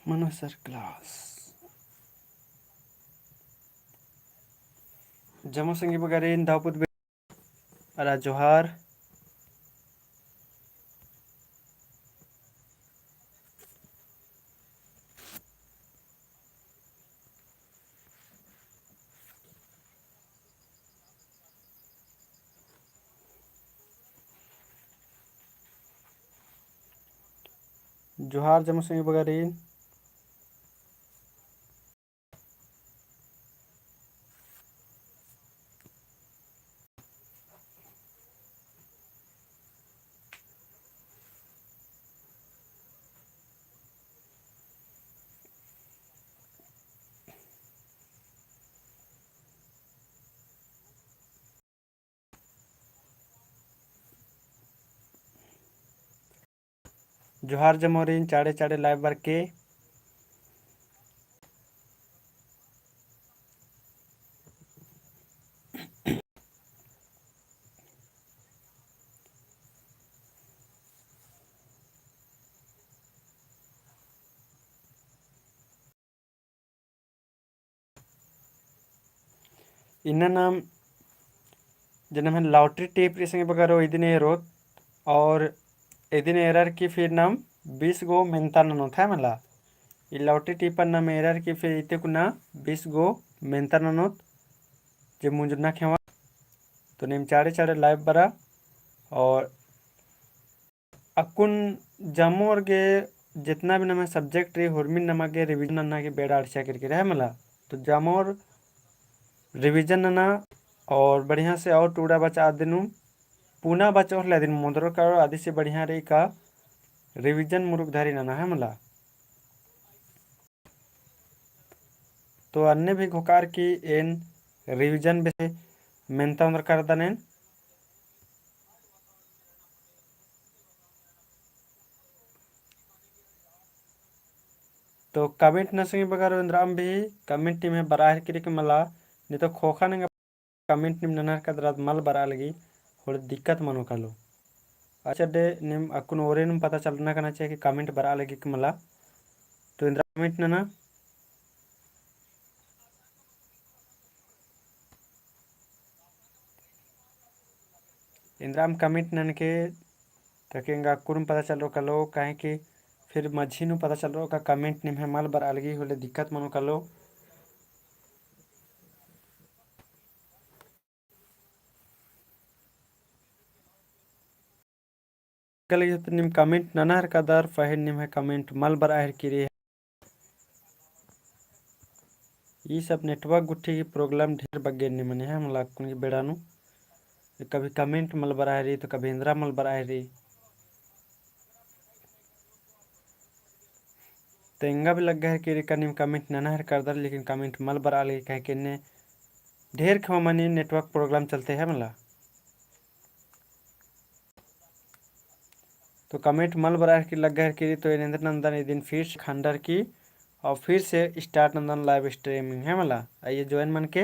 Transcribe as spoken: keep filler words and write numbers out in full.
मनो सर class। जमो संगी बगरिन दाऊपुत बे-, अरा जोहार। जोहार जमो संगी बगरिन। जोहार जमोरिन, चाड़े चाड़े live बरके। इन्ना नाम जे नम्है lottery टिप रई संगी बगरो इदिन एरोत, और इदिन एरर की फिर नाम बीस गो मेन्ता ननोत है मला। ई lottery टिपन नाम एरर की फिर इते कुना बीस गो मेन्ता ननोत जे मुंजुरना खेवा। तो नीम चाड़े चाड़े live बरा, और अक्कुन जमोर गे जितना भी नम्है subject रई, हुरमिन नमा गे revision नन्ना गे बेड़ा अंड़सिया केरकी रई है मला। तो जमोर revision नना और बढ़िया से और टूड़ा बचा दिनु, पुना बचोर ले दिनु मोदरो करो, अदी से बढ़िया रई का revision मुरुक धरी नना है मला। तो अन्ने भी घोकार की एन revision बेसे मेन्ता ओन्दरकर दनेन। तो comment नना संगी बगरो एन्दराम भी comment निम्है बरआ हेलरकी रई का मला, नी तो ख़ोख़ा नंगा comment नीम नना हेलरकदर आद मल बरआ लगी, होले दिक्कत मनो कालो। अच्छा दे नीम अक्कुन ओरे नीम पता चलना कना चाहिए कि comment बरआ लगी कि मला। तो एन्दरा comment नना। एन्दराम comment ननके ताकि एंगा अक्कुन पता चलरओ कालो, काहे कि फिर मझी नू पता चलरओ का comment निम्है मल बरआ लगी होले दिक्कत मनो कालो। का लगी तो नीम comment नना हेलरकदर, पहें निम्है comment मल बरआ हेलरकी रई। ई सब network गुट्ठी की problem ढेर बग्गे नी मने है मला अक्कुन की बेड़ा नू। कभी comment मल बरआ हेलरी तो कभी एन्दरा मल बरआ हेलरी। तो एंगा भी लग्गा हेलरकी रई का नीम comment नना हेलरकदर, लेकिन comment मल बरआ लगी काहे कि एन्ने ढेर खेवा मनी network problem चलते है मला। तो comment मल बरआ हेलरकी लग्गा हेलरकी रई, तो एन एन्दर नन्दन इदिन फिर से खंडर की और फिर से start नन्दन live streaming है मला। आइए join मनके।